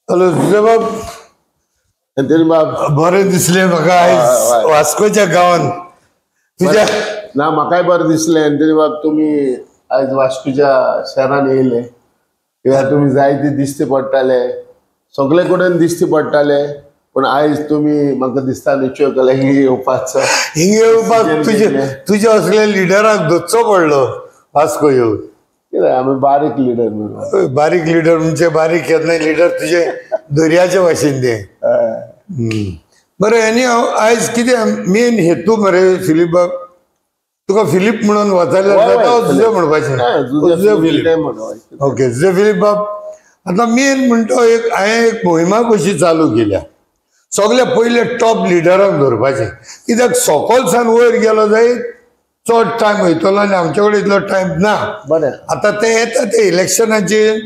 Hello जुजेबाब, बाब बरें दिसलें म्हाका आयज वास्कोच्या गांवान तुज्या. ना म्हाकाय बरें दिसलें एंथनी बाब, तुमी आयज वास्कोच्या शहरान येयले कित्याक तुमी जायते दिश्टी पडटाले, सगळे कडेन दिश्टी पडटाले, पूण आयज तुमी म्हाका दिसता निश्चय केले हिंगा येवपाचो. हिंगा येवपाक तुजे तुज्या असल्या लिडराक धरचो पडलो वास्को येवन. कितें आमी बारीक लिडर म्हणून. बारीक लिडर म्हणजे बारीक केन्नाय लिडर तुजे दर्याचे भाशेन ते. बरें, आनी हांव आयज कितें मेन हेतू मरे फिलीप बाब, तुका फिलीप म्हणून वाचायला जाता जुजे म्हणपाचें? जुजे फिलीप. ओके, जुजे फिलीप बाब, आतां मेन म्हणटा एक हांवें एक मोहिमा कशी चालू केल्या, सगळे पयले टॉप लिडरांक धरपाचें, कित्याक सकलसान वयर गेलो जायत चड टायम वयतलो आनी आमचे कडेन इतलो टायम ना. बरें, आतां तें येता तें इलेक्शनाचें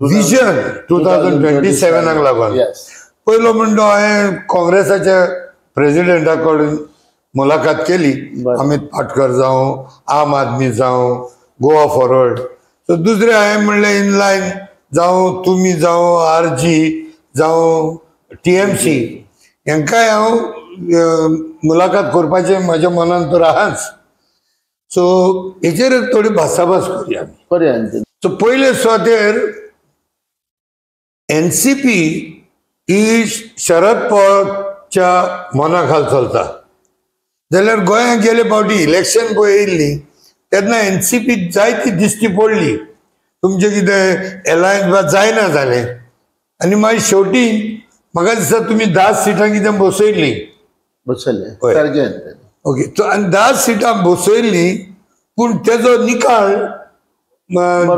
विजन 2027 लागून. पयलो म्हणटा हांवें काँग्रेसाच्या प्रेजिडेंटा कडेन मुलाखत केली, अमित पाटकर जावं, आम आदमी जावं, गोवा फॉरवर्ड. सो दुसरें हांवें म्हणलें इनलायन जावं, तुमी जावं, आर जी जावं, TMC, हांकांय हांव मुलाखत करपाचें म्हज्या मनान तर आहाच. सो हेचेर थोडी भासाभास करुया. करुया. सो पयले सुवातेर NCP ही शरद पवारच्या मना खाल चलता जाल्यार गोंयांत गेले फावटी इलेक्शन पळय येयल्ली तेन्ना NCP जायती दिश्टी पडली, तुमचें कितें एलायन्स बा जायना जालें आनी मागीर शेवटी म्हाका दिसता तुमी 10 सिटां कितें बसयल्ली. बसयले. ओके, आनी 10 सिटां बसयल्ली, पूण तेजो निकाल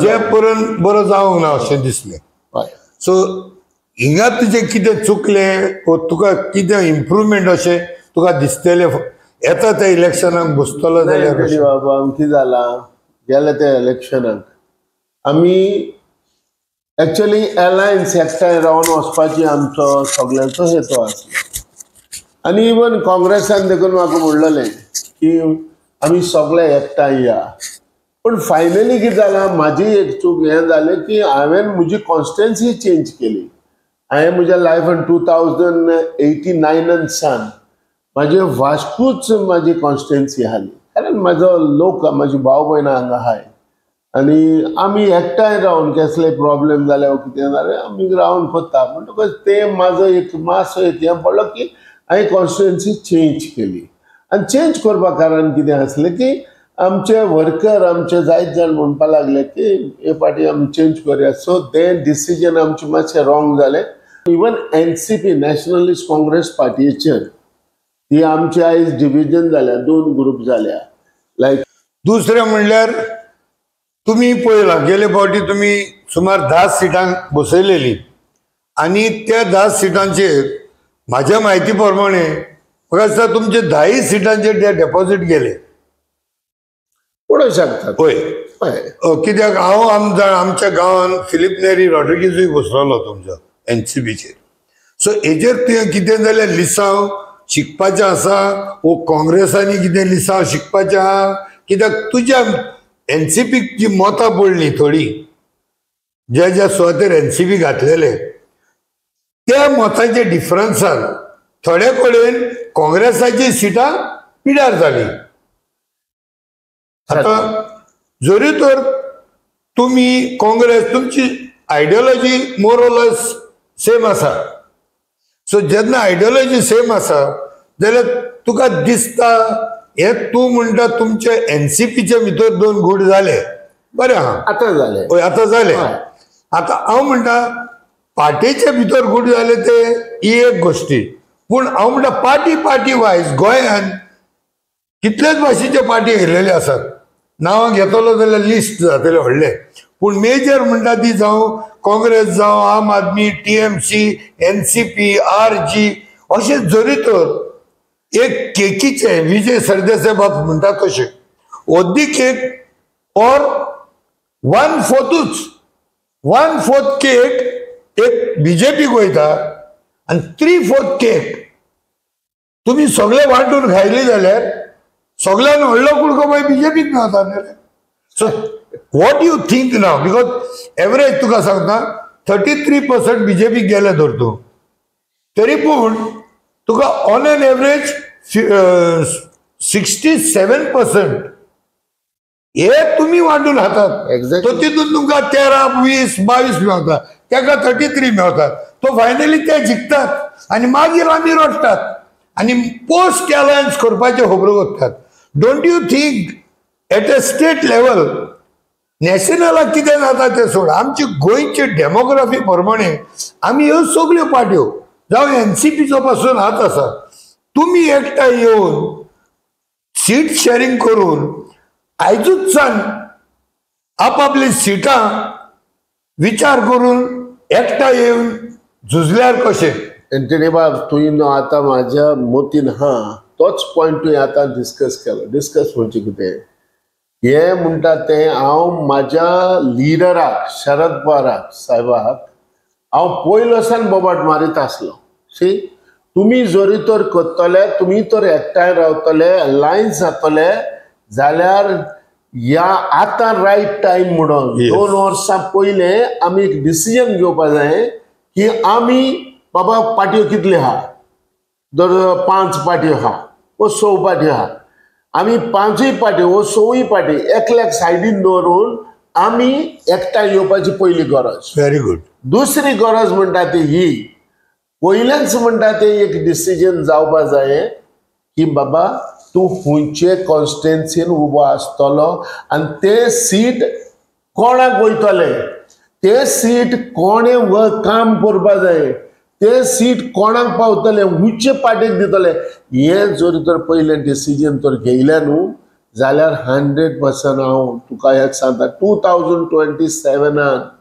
जे पर्यंत बरो जावंक ना अशें दिसलें. सो हिंगा तुजें कितें चुकलें वो तुका कितें इम्प्रुवमेंट अशें तुका दिसतलें येता त्या इलेक्शनाक बसतलो जाल्यार? बाबा कितें जालां, गेले त्या इलेक्शनाक आमी एक्चुअली एलायन्स एकठांय रावन वचपाची आमचो सगळ्यांचो हेतू आसलो आनी इवन काँग्रेसान देखून म्हाका म्हणलेलें की आमी सगळे एकठांय या, पूण फायनली कितें जालां, म्हाजी एक चूक हें जालें की हांवें म्हजी कॉन्स्टिट्युएन्सी चेंज केली. हांवें म्हज्या लायफान 2089 सान म्हाजे वास्कोच म्हाजी कॉन्स्टिट्युएन्सी आसली, कारण म्हाजो लोक म्हाजी भाव भयणां हांगा आहाय आनी आमी एकठांय रावन कसले प्रॉब्लेम जाले वो कितें जालें आमी रावन कोत्ता. म्हणटकच तें म्हाजो एक मातसो एक हें पडलो की हांवें कॉन्स्टिट्युएन्सी चेंज केली. आनी चेंज करपा कारण कितें आसलें की आमचे वर्कर आमचे जायत जाण म्हणपा लागले की हे फावटी आमी चेंज करुया. सो तें डिसिजन आमचें मातशें रॉंग जालें. इवन NCP nationalist Congress पार्टीचेर ती आमची आयज डिविजन जाल्या, 2 ग्रुप जाल्या. लायक दुसरें म्हणल्यार तुमी पळयलां गेले फावटी तुमी सुमार 10 सिटां बसयलेली आनी त्या 10 सिटांचेर म्हाज्या म्हायती प्रमाणे म्हाका दिसता तुमचे 10 सिटांचेर ते डेपॉझीट गेले. पळोवंक शकता. हय, कित्याक हांव आमच्या गांवान फिलीप नेरी रॉड्रिगीजूय बसलेलो तुमचो NCPचेर. सो हेजेर तुवें कितें जाल्यार लिसांव शिकपाचें आसा वो काँग्रेसांनी कितें लिसांव शिकपाचें आहा, कित्याक तुज्या NCPक जी मतां पडलीं थोडीं ज्या ज्या सुवातेर NCP घातलेले त्या मतांच्या डिफरन्सान थोड्या कडेन काँग्रेसाची सिटां पिड्यार जालीं. आतां जरी तर तुमी काँग्रेस तुमची ideology more or less same आसा, सो जेन्ना आयडियोलॉजी सेम आसा जाल्यार तुका दिसता हे तूं म्हणटा तुमचे NCPचे भितर 2 गूट जाले, बरें आहा आतां जाले. हय, आतां जाले. आतां हांव म्हणटा पार्टीचे भितर गूट जाले ते ही एक गोश्टी, पूण हांव म्हणटा पार्टी पार्टी वायज गोंयान कितलेच भाशेचे पार्टी येयलेले आसात, नांवां घेतलो जाल्यार लिस्ट जातलें व्हडलें, पूण मेजर म्हणटा ती जावं काँग्रेस जावं, आम आदमी, TMC, NCP, RG, अशें जरी तर एक केकीचे विजय सरदेसाय बाब म्हणटा तशें अर्दी केक ऑर 1/4 1/4 केक एक BJPक वयता आनी 3/4 केक तुमी सगळे वांटून खायली जाल्यार सगळ्यान व्हडलो कुडको मागीर BJPक मेळता. So what you think now, because average तुका सांगता 33% बीजेपी गेले धर तूं, तरी पूण तुका ऑन एन एवरेज 67% हे तुमी वांटून खातात. तो तितून तुमकां 13, 20, 22 मेवता, तेका 33 मेवतात. तो फायनली ते जिखतात आनी मागीर आमी रडटात आनी पोस्ट अलायन्स करपाच्यो खबरो करतात. Don't you think at a state level, नॅशनलाक कितें जाता तें सोड, आमची गोंयची डेमोग्राफी प्रमाणे आमी ह्यो सगल्यो पार्ट्यो जावं एनसीपीचो पासून हात आसा, तुमी एकठांय येवन सीट शेअरिंग करून आयजूच सान आपापली सिटां विचार करून एकठांय येवन झुजल्यार कशें? एंटनी बाब, तुवें न्हू आतां म्हाज्या मतीन हा तोच पॉयंट तुवें आतां डिस्कस केलो. डिस्कस म्हणजे कितें हें म्हणटा तें हांव म्हाज्या लिडराक शरद पवाराक साहेबाक हांव पयलो सान बोबाट मारीत आसलो. शी तुमी जरी तर करतले, तुमी तर एकठांय रावतले, अलायन्स जातले जाल्यार ह्या आतां रायट टायम म्हणून 2 वर्सां पयलें आमी एक डिसिजन घेवपा जाय की आमी बाबा पाटयो कितल्यो आहा, दर 5 पाटयो आहा वो 6 पाटयो आहा, आमी 5 पाटयो वो 6 पाटयो एकल्याक सायडीन दवरून आमी एकठांय येवपाची पयली गरज. Very good. दुसरी गरज म्हणटा ती ही, पयलेंच म्हणटा ते एक डिसिजन जावपा जाय की बाबा तूं खंयचे कॉन्स्टिट्युएन्सीन उबो आसतलो आनी ते सीट कोणाक वयतले, ते सीट कोणें काम करपा जाय, ते सीट कोणाक पावतले, खंयचे पार्टीक दितले, हें जर तर पयलें डिसिजन तर घेयलें न्हू जाल्यार 100% हांव तुका एक सांगता 2027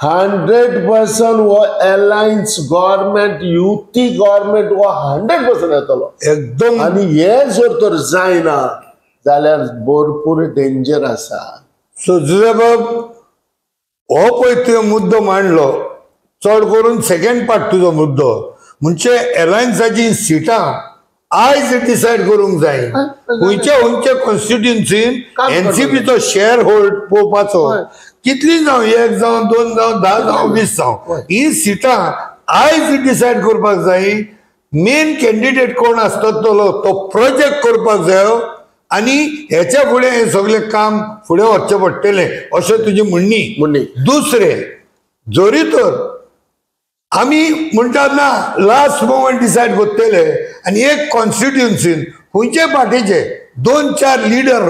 100% हो अलायन्स गव्हर्मेंट युती गव्हर्मेंट हो 100% येतलो एकदम. आनी हे जर तर जायना जाल्यार भरपूर डेंजर आसा. सो जुजेबाब, हो पळय तुवें मुद्दो मांडलो, चड करून सेकंड पार्ट तुजो मुद्दो म्हणजे अलायन्साची सिटां आयज डिसायड करूंक जाय. खंयच्या खंयच्या कॉन्स्टिट्युएन्सीन एनसीपीचो शेअर होल्ड पळोवपाचो, कितली जावं, 1 जावं, 2 जावं, 10 जावं, 20 जावं, ही सिटां आयज डिसायड करपाक जाय. मेन कॅन्डिडेट कोण आसतलो तो प्रोजेक्ट करपाक जायो आनी हेच्या फुडें हें सगळें काम फुडें वचचें पडटलें अशें तुजी म्हणणी. दुसरें, जरी तर आमी म्हणटात ना लास्ट मोमेंट डिसायड करतले आनी एक कॉन्स्टिट्युएन्सीन खंयचे पार्टीचे 2-4 लिडर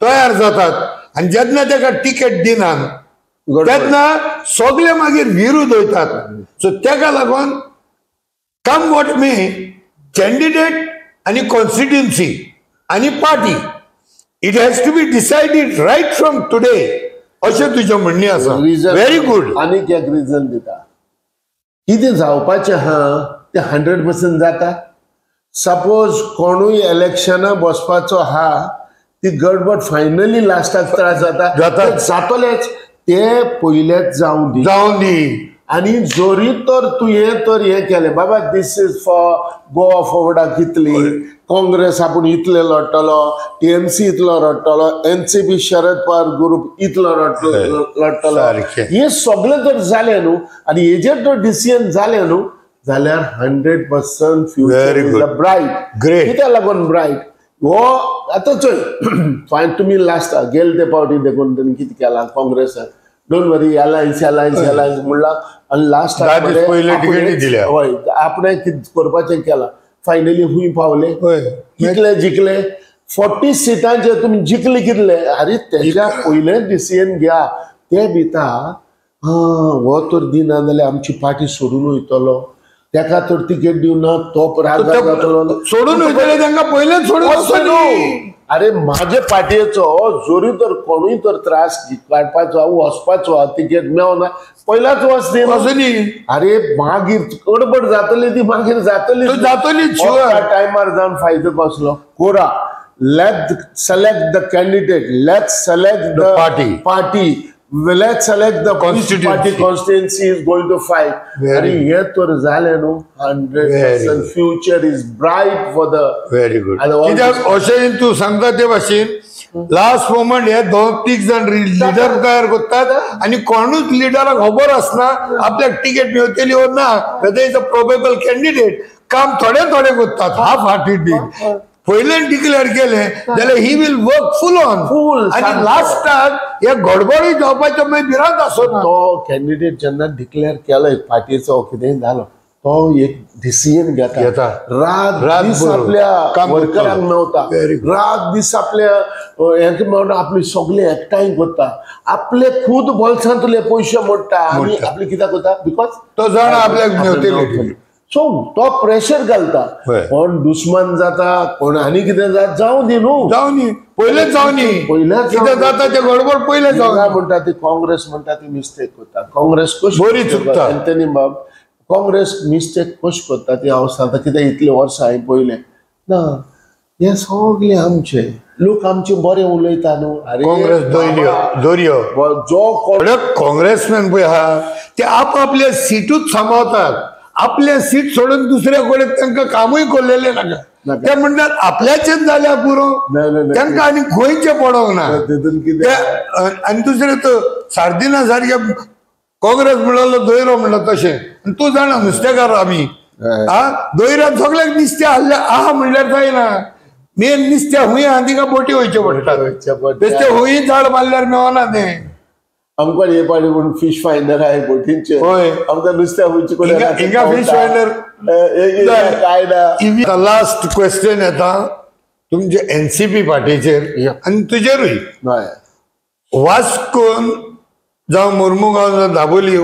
तयार जातात आनी जेन्ना ताका टिकेट दिनात तेन्ना सगळे मागीर विरोध वयतात. सो ताका लागून कम what may, candidate आनी कॉन्स्टिट्युएन्सी आनी party, it has to be decided right from today अशें तुजें म्हणणें आसा. Very good. आनीक एक रिजन दिता, कितें जावपाचें आहा तें 100% जाता. सपोज कोणूय इलेक्शना बसपाचो आहा, ती गडबड फायनली लास्टाक त्रास जाता, जातलेच, ते पयलेच जावं दी, जावं दी. आनी जरी तर तुवें तर हें केलें बाबा this is for Goa फॉरवर्डाक कितली, काँग्रेस आपूण इतले लडटलो, टीएमसी इतलो रडटलो, एनसीपी शरद पवार ग्रुप इतलो लडटलो, हे सगळें जर जालें न्हू आनी हेजेर जर डिसिजन जालें न्हू जाल्यार 100% फ्युचर is a bright. कित्याक लागून ब्रायट? हो आतां चोय फायन तुमी लास्ट गेले ते पावटी देखून तेणी कितें केलां काँग्रेसान, don't worry alliance alliance alliance म्हणलां आनी लास्ट हय आपणें कितें करपाचें केलां, फायनली खूंय पावले, कितले जिखले, 40 सिटांचेर तुमी जिखले कितले. आरे तेज्या पयलें डिसिजन घ्या. ते भिता हो तर दिना जाल्यार आमची पार्टी सोडून वयतलो, तेका तर तिकेट दिवना तो राग जातलो, सोडून वयतले तांकां पयलेच सोडून. अरे म्हाजे पार्टयेचो जरी तर कोणूय तर त्रास काडपाचो वचपाचो तिकेट मेवना पयलाच वच दी. अरे मागीर गडबड जातली ती मागीर जातली, जातली टायमार जावन फायदो कसलो. कोरा let select the candidate, let select the party, let select the party constituency is going to fight. आनी हें तर जालें न्हू 100% future is bright for the. Very good. कित्याक अशें तूं सांगता ते भाशेन लास्ट मोमेंट हे 2-3 जाण लिडर तयार करतात आनी कोणूच लिडराक खबर आसना आपल्याक तिकेट मेळटली ओ ना, whether is a probable candidate. काम थोडे थोडे करतात, हाफ हार्टेडली. पयल्यान डिक्लेअर केले जाल्यार he will work full on full. आनी लास्टाक हे गडबडूय जावपाचो मागीर भिरांत आसना. तो कॅन्डिडेट जेन्ना डिक्लेअर केलो पार्टीचो कितें जालो तो एक डिसिजन घेता, रात दीस आपल्या वर्करांक मेवता, रात दीस आपल्या हेंक मेवता, आपली सगळी एकठांय करता, आपले खूद बोल्सांतले पयशे मोडटा आनी आपले कित्याक करता because तो जाणा आपल्याक मेवतले. सो तो प्रेशर घालता, कोण दुस्मान जाता कोण आनी कितें जाता, जावं दी न्हू, जावं न्ही, पयलेच जावं न्ही, पयलेच कितें जाता तें गडबड पयलेच जावं. म्हणटा ती काँग्रेस म्हणटा ती मिस्टेक करता, काँग्रेस कशी बरी चुकता. एंथनी बाब काँग्रेस मिस्टेक कशी करता ती हांव सांगता, कित्याक इतले वर्सां हांवें पळयलें ना, हे सगळे आमचे लोक आमचे बरे उलयता न्हू. काँग्रेस दोरयो जो काँग्रेसमॅन पळय आहा ते आपआपले सिटूच सांबाळतात, आपले सीट सोडून दुसऱ्या कडेन तांकां कामूय कोल्लेलें नाका. ते म्हणटात आपल्याचेच जाल्यार पुरो, तांकां आनी गोंयचें पडोंक ना. आनी दुसरें तो सार्दिना सारके काँग्रेस म्हणलो दोयरो म्हणलो तशें, आनी तूं जाणा नुस्तेकार आमी आ दोयऱ्यान सगळ्याक नुस्तें हाडलें आहा म्हणल्यार जायना, मेन नुस्तें हुंय आहा तिका बोटी वयच्यो पडटा, नुस्तें हुंय झाड मारल्यार मेवना तें. आमकां हे पाटी पूण फिश फायंडर आहे बोटींचे, आमकां नुस्त्या हुंयचे कडेन हिंगा फिश फायंडर काय ना. लास्ट क्वेश्चन येता तुमचे एनसीपी पार्टीचेर आनी तुजेरूय. वास्कोन जावं मुर्मुगांव जावं दाबोली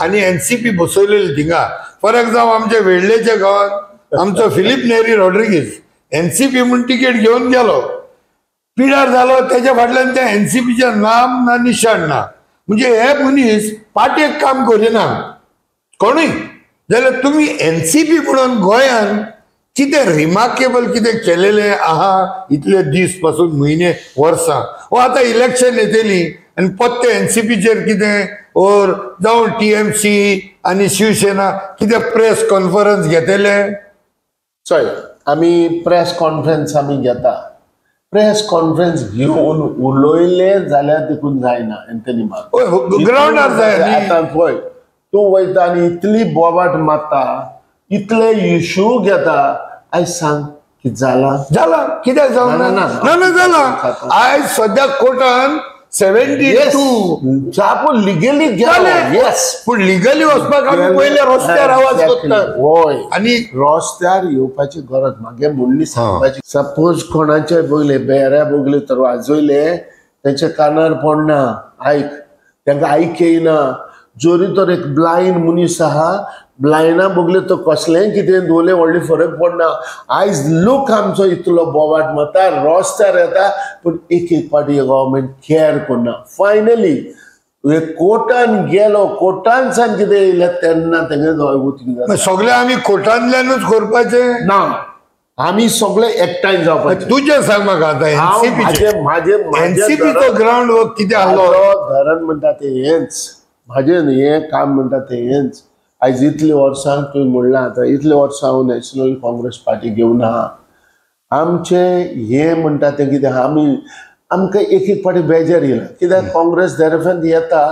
आनी एनसीपी बसयलेली थिंगा, फॉर एग्जाम्पल आमच्या वेडलेच्या गांवांत आमचो फिलीप नेरी रॉड्रिगीज एनसीपी म्हूण तिकेट घेवन गेलो, पिडार जालो, तेच्या फाटल्यान त्या एनसीपीचें नाम ना निशाण ना. म्हणजे हे मनीस पार्टेक काम करिना कोणूय. जाल्यार तुमी एनसीपी म्हणून गोंयान कितें रिमार्केबल कितें केलेलें आहा इतले दीस पासून, म्हयने वर्सां, वो आतां इलेक्शन येतली आनी पत्ते एनसीपीचेर कितें ओर जावं टीएमसी आनी शिवसेना कितें प्रेस कॉन्फरन्स घेतले? चोय आमी प्रेस कॉन्फरन्स आमी घेता, प्रेस कॉन्फरन्स घेवन उलयले जाल्यार देखून जायना. एंथनी बाब ग्रावंडार जाय. आतां पळय तूं वयता आनी इतली बोबाट मारता, इतले इशू घेता, आयज सांग कितें जालां? जालां कित्याक जावंक ना? ना जालां. आयज सद्या कोर्टान 72 जापो लिगली गेले, पूण लिगली वचपाक आमी पयले रस्त्यार आवाज करतात. हय, आनी रस्त्यार येवपाची गरज मागे म्हणली सांगपाची. सपोज कोणाचे बगले बेऱ्या बगले तर वाजयले तेंच्या कानार पडना, आयक तांकां आयक येयना. जरी तर एक ब्लायंड मनीस आहा, ब्लायंडा बगले तो कसलेंय कितें दवरलें व्हडली फरक पडना. आयज लोक आमचो इतलो बोवाट मारता, रस्त्यार येता, पूण एक एक पाटी गव्हर्मेंट कॅर करना. फायनली कोर्टान गेलो, कोर्टान सावन कितें येयलें तेन्ना तेंगे सगळे आमी कोर्टांतल्यानूच करपाचें ना, आमी सगळे एकठांय जावपाचें. तुजें सांग म्हाका आतां एनसीपीचो ग्रावंड वर्क कितें आहलो? धरण म्हणटा तें हेंच, म्हाजें हें काम म्हणटा तें हेंच. आयज इतलीं वर्सां तुवें म्हणलां, आतां इतलीं वर्सां हांव नॅशनल काँग्रेस पार्टी घेवन आहा. आमचें हें म्हणटा तें कितें आहा, आमी आमकां एक एक फावटी बेजार येयला कित्याक काँग्रेस देरफेंत येता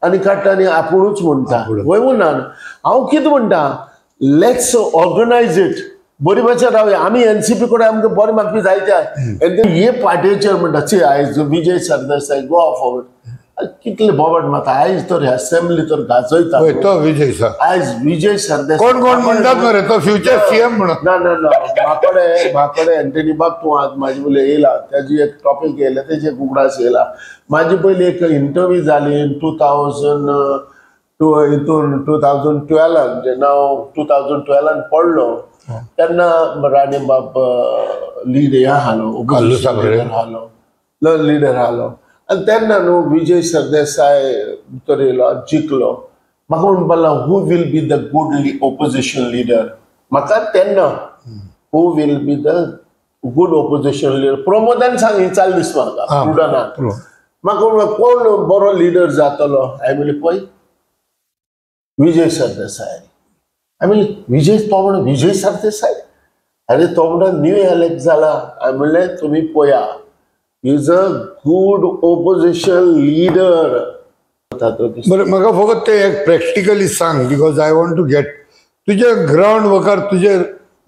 आनी काडटा आनी आपुणूच म्हणटा. वय म्हणना हांव कितें म्हणटा, let's organise it, बरी भाशेन रावया. आमी एनसीपी कडेन आमकां बरें मागपी जायते आहा. हे पार्टीचेर म्हणटा ची आयज विजय सरदेसाय गोवा फॉरवर्ड कितले बोबाट मारता, आयज तर असेंब्ली तर गाजयता तो विजय सर. आयज विजय सरदेसाय कोण कोण म्हणटात मरे तो फ्युचर सीएम म्हणून. ना ना ना, म्हाकडे म्हाकडे एंटनी बाब तूं आज म्हाजे पयलीं येयला, तेजी एक टॉपीक येयला, तेजे एक उगडास येयला. म्हाजी पयली एक इंटरव्यू जाली इन 2002 हितून 2012 जेन्ना हांव 2012 पडलो तेन्ना राणे बाब लीड हे आहालो, लिडर आहालो, लिडर आहालो. आनी तेन्ना न्हू विजय सरदेसाय भितर येयलो, जिखलो. म्हाका म्हणपाक लागलो who will be the good opposition leader. म्हाका तेन्ना who will be the good opposition leader प्रमोदान सांग विचारलें दिस म्हाका प्रुडनान. म्हाका म्हणलें कोण बरो लिडर जातलो? हांवें म्हणलें पळय विजय सरदेसाय. हांवें म्हणलें विजय, तो म्हणून विजय सरदेसाय? आरे तो म्हणून न्यू एलेक्ट जाला. हांवें म्हणलें तुमी पळया Is a good opposition leader. बरं, म्हाका फकत ते एक प्रॅक्टिकली सांग, because I want to get तुजे ग्रावंड वर्कार, तुजे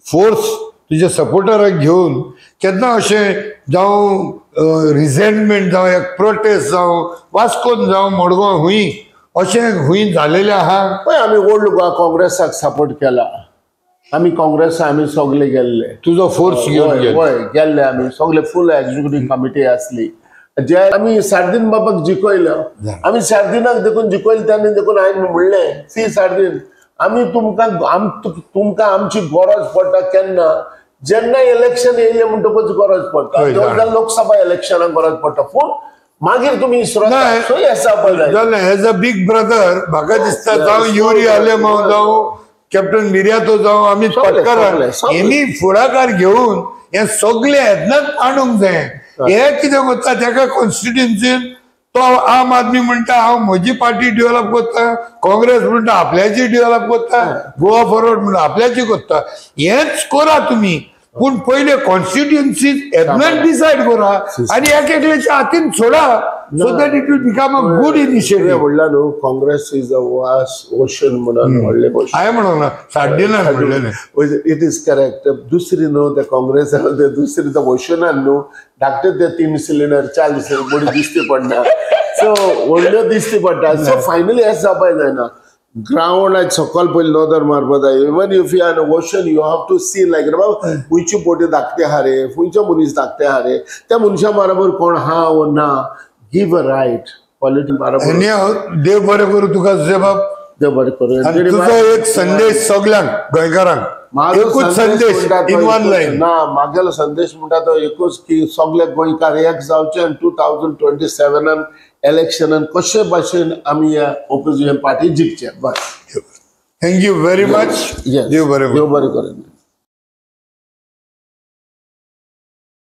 फोर्स, तुजे सपोर्टराक घेवन केन्ना अशें जावं रिझेंटमेंट जावं, एक प्रोटेस्ट जावं, वास्कोन जावं, मडगांव हुंय अशें हुंय जालेलें आहा? पळय, आमी ओल्ड गोवा काँग्रेसाक सपोर्ट केला. आमी काँग्रेसा आमी सगळे गेल्ले. तुजो फोर्स घेवन गेले? वय, गेल्ले आमी सगळे. फूल एक्झिक्युटीव कमिटी आसली. जे आमी सार्दीन बाबाक जिखयलो, आमी सार्दिनाक देखून जिखयले तेन्ना देखून हांवें म्हणलें, सी सार्दीन, आमी तुमकां तुमकां आमची गरज पडटा केन्ना? जेन्ना इलेक्शन येयलें म्हणटकूच गरज पडटा. जाल्यार लोकसभा इलेक्शनाक गरज पडटा, पूण मागीर तुमी जालें. एज अ बीग ब्रदर म्हाका दिसता, जावं युरी आलेमांव जावं, कॅप्टन मिर्यातो जावं, अमित पाटकार, हेणी फुडाकार घेवन हे सगळे येदनाच मांडूंक जाय. हे कितें करता, तेका कॉन्स्टिट्युन्सीन तो आम आदमी म्हणटा हांव म्हजी पार्टी डेव्हलप करता, काँग्रेस म्हणटा आपल्याची डेव्हलप करता, गोवा फॉरवर्ड म्हणटा आपल्याची करता. हेच करा तुमी, पूण पयले कॉन्स्टिट्युन्सी येदनाच डिसायड करा आनी एक एकल्याच्या हातीन सोडा, so that it will become a good initiative. म्हणला न्हू, Congress is a vast ocean म्हणून व्हडले. हांवें म्हणूंक ना, साड्डीनान म्हणलेलें. It is correct. दुसरी न्हू, ते काँग्रेस ते दुसरी त्या ओशनान न्हू, धाकटे ते 3 सिलिंडर, 4 सिलिंडर बडी दिश्टी पडना, सो व्हडल्यो दिश्टी पडटा. सो फायनली हें जावपाक जायना. ग्रावंड आयज सकयल पयलीं नदर मारपा जाय. Even if you are ocean, you have to see like बाबा खंयची बोटी धाकटे आहा रे, खंयचो मनीस धाकटे आहा रे, त्या मनशा बरोबर कोण आहा वो ना. गिव अ रायट पॉलिटिक्स बरोबर. देव बरें करूं तुका जुझे बाब. देव बरें करूं. आनी तुजो एक संदेश सगल्यांक गोंयकारांक, एकूच संदेश इन वन लायन. ना, मागेलो संदेश म्हणटा तो एकूच की सगळे गोंयकार एक जावचे आनी 2027 इलेक्शनान कशे भाशेन आमी ह्या ओपोजिशन पार्टी जिखचे, बस. Thank you very much. देव बरें. देव बरें करूं.